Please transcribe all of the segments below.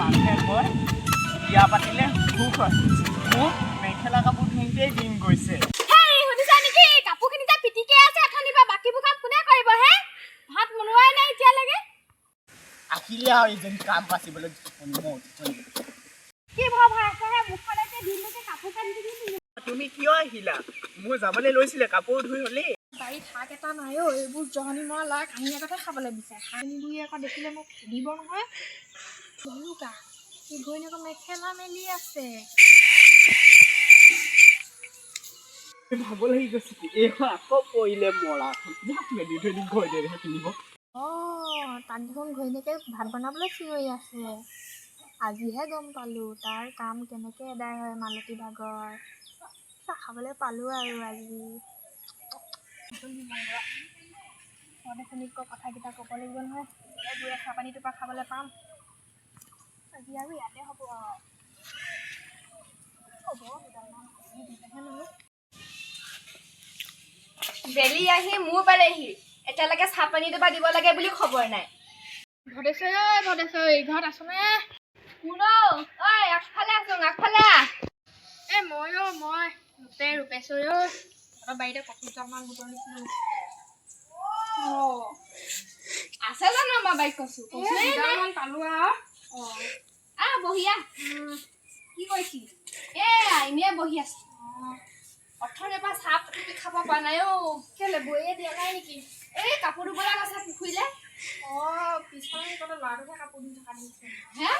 মানুহে কয় বিয়া পাতিলে সুখ হয়। মোৰ মেখেলা কাপোৰ ধুওঁতেই দিন গৈছে। হেই, শুনিছা নেকি? কাপোৰখিনি যে পিটিকে আছে অথনিৰ পৰা, বাকীবোৰ কাম কোনে কৰিব হে? ভাত বনোৱাই নাই এতিয়ালৈকে। আহিলে আৰু এইজনী কাম বাচিবলৈ। মই কি ভাৱ ভাই আছে হে মুখখন এতিয়া? দিনটোকে কাপোৰ কানি পিন্ধি। তুমি কিয় আহিলা? মোৰ যাবলৈ লৈছিলে, কাপোৰ ধুই হ'লেই। বাৰীত শাক এটা নাই অ'। এইবোৰ জহনি মৰা ল'ৰা কাঁহী আগতে খাবলৈ বিচাৰে। শাকনি বুঢ়ী আকৌ দেখিলে মোক সুধিব নহয়। ভলুকা, এই ঘৈণীয়েকৰ মেখেলা মেলি আছে। ভাব লাগি গৈছে। এইখন আকৌ পৰিলে মৰাখন। মেলি থৈ দিম, ঘৈণীয়েকহে পিন্ধিব। অঁ, তাত দেখোন ঘৈণীয়েকে ভাত বনাবলৈ চিঞৰি আছে। আজিহে গম পালোঁ তাৰ কাম কেনেকৈ এদায় হয়। মালতী ভাগৰ চাহ খাবলৈ পালোঁ আৰু আজি। ঘৰতে কথাকেইটা ক'ব লাগিব নহয়। বুঢ়ে চাহ পানী টোপা খাবলৈ পাম আজি। আৰু ইয়াতে হ'ব আৰু হ'ব দুডালমান, দুটাহে মানুহ। বেলি আহি মোৰ পালেহি, এতিয়ালৈকে চাহ পানী দুবা দিব লাগে বুলি খবৰ নাই। ভদেশ্বৰ ঐ, ভদেশ্বৰ, ঘৰত আছনে? কোন ঐ? আগফালে আছো, আগফালে আহ। এ মই অ', মই ৰূপে, ৰূপেশ্বৰ ঐ। তহঁতৰ বাৰীতে কচু দুটামান বুটলিছিলোঁ। অ, আছে জানো আমাৰ বাৰীত কচু? কচুৱে নাই। দুডালমান পালোঁ আৰু। অ, আহ, বহি আহ। কি কৰিছিলি? এয়া এনেই বহি আছো। অথনিৰ পৰা চাহ পাতি খাব পৰা নাই অ'। কেলে, বৈয়ে দিয়া নাই নেকি? এই কাপোৰ ধুবলৈ গৈছে পুখুৰীলে। অঁ, পিছফালে তহঁতৰ ল'ৰাটোহে কাপোৰ ধুই থকা দেখিছোঁ। হে,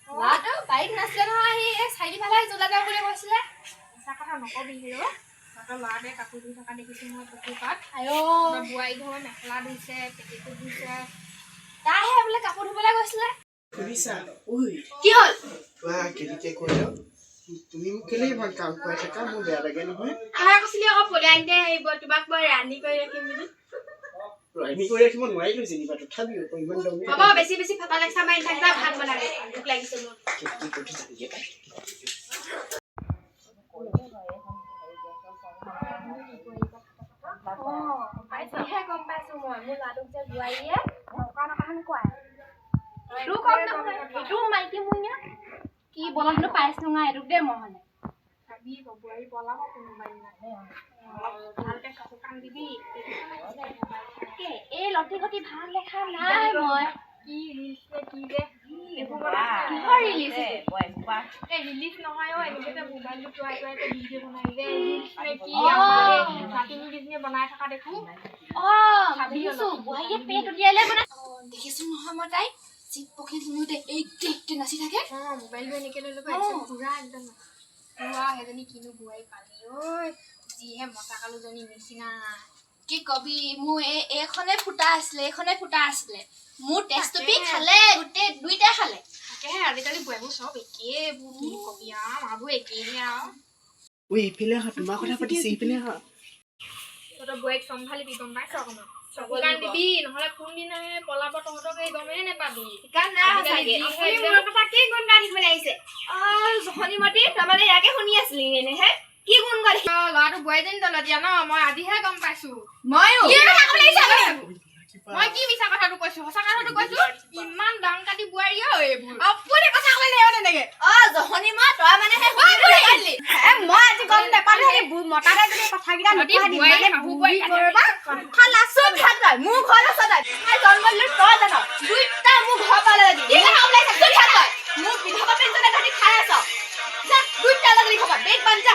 ল'ৰাটো বাৰীত নাছিলে নহয় আহি, এই চাৰিআলি ফালে ওলাই যাওঁ বুলি কৈছিলে। মিছা কথা নকবি হেৰ'। তহঁতৰ ল'ৰাটোৱে কাপোৰ ধুই থকা দেখিছোঁ মই পুখুৰী পাৰত। আইঅ। তহঁতৰ বোৱাৰী ঘৰৰ মেখেলা ধুইছে, পেটিকোট ধুইছে। তাইহে বোলে কাপোৰ ধুবলৈ গৈছিলে। শুনিছা ঐ? কি হ'ল? বা কেনেকে কৰিল তুমি? মোক কেলে ইমান কাম কৰাই থাকা? মোৰ বেয়া লাগে নহয়। তই কৈছিলি আকৌ পলিয়াইতে আহিব, তোমাক মই ৰান্ধি কৰি ৰাখিম বুলি। ৰান্ধি কৰি ৰাখিব নোৱাৰিলো যেনিবা, তথাপিও আকৌ ইমান দম। হ'ব, বেছি বেছি ফটা লেকচাৰ মাৰি নাথাক, যা ভাত বনাবি, ভোক লাগিছে মোৰ। কি কৰি যাবি তাই? আজিহে গম পাইছো মই, মোৰ ল'ৰাটোক যে বোৱাৰীয়ে নকৰা নকৰাহেন কয়। এইটোও কম নহয়, এইটোও মাইকী মূৰীয়া। কি বলনটো পাইছো না এইটোক দেই মই হ'লে। চাবি আকৌ, বোৱাৰী পলাব কোনোবা দিনা। অলপ ভালকে চকু কাণ দিবি। তাকে, এই লটি ঘটি ভাল দেখা নাই মই। কি ৰিলচ নে কি যে এইবোৰ। কিহৰ ৰিলিজ? এই ৰিলিজ নহয় অ', এনেকে যে মোবাইলটো টোৱাই টোৱাই যে ভিডিঅ' বনাই যে, ৰিলচ নে কি। অ। আমাৰ এই নাতিনী কেইজনীয়ে বনাই থকা দেখো। অ, দেখিছো, বোৱাৰীয়ে পেট উলিয়াই বনাই। অ, দেখিছো নহয় মই তাইক চিট পক্ষী শুনোতে এই দেখতে নাচি থাকে। অ, মোবাইলটো এনেকে লৈ ল'ব। অ। পুৰা একদম পুৰা। সেইজনী কিনো বোৱাৰী পালি ঐ, যিহে মতা কালোজনী নিচিনা। কি কবি, মোৰ এই এইখনে ফুটা আছিলে, এইখনে ফুটা আছিলে, মোৰ তেজটোপি খালে, গোটেই দুইটাই খালে। তাকেহে, আজিকালি বোৱাৰীবোৰ চব একেই। এইবোৰ কি কবি আৰু, আমাৰবোৰ একেইহে আৰু। ঐ, ইফালে আহা, তোমাৰ কথা পাতিছে, ইফালে আহা। তহঁতৰ বোৱাৰীক চম্ভালিবি, গম পাইছ? অকণমান চকু কাণ দিবি, নহ'লে কোনদিনাহে পলাব তহঁতক এই গমেই নেপাবি। সেইকাৰণে আজিকালি চাগে যিহে আপুনি একদম- মোৰ কথা কি গুণ গাই থাকিবলৈ আহিছে? অ জহনীমতী, তাৰমানে ইয়াকে শুনি আছিলি এনেহে কি গুণ গাই? অ, ল'ৰাটো বোৱাৰীজনী তলতীয়া ন, মই আজিহে গম পাইছো। ময়ো কি কথা ক'বলৈ আহিছে আপুনি? মই কি মিছা কথাটো কৈছো? সঁচা কথাটো কৈছো। ইমান ডাং কাটি বোৱাৰী অ এইবোৰ। আপুনি কথা ক'লে লাগিব তেনেকে। অ জহনী, মই তই মানে সেই শুনি এ মই আজি গম নাপালো, সেই মতাটোৱে যদি কথাকেইটা যদি নোকোৱা বোৱাৰী ইমানে শাহু বুঢ়ী বোৱাৰী কৰবা খালা চুপ থাক তই। মোৰ ঘৰত আছ তই, তই জন্ম দিলো তই জান। দুইটা মোৰ ঘৰ পালে যদি কি কথা ওলাইছে? চুপ থাক তই। মোৰ বিধৱা পেঞ্চন তহঁতি খাই আছ। যা, দুইটা লাগি খবা বেগ বান্ধ যা।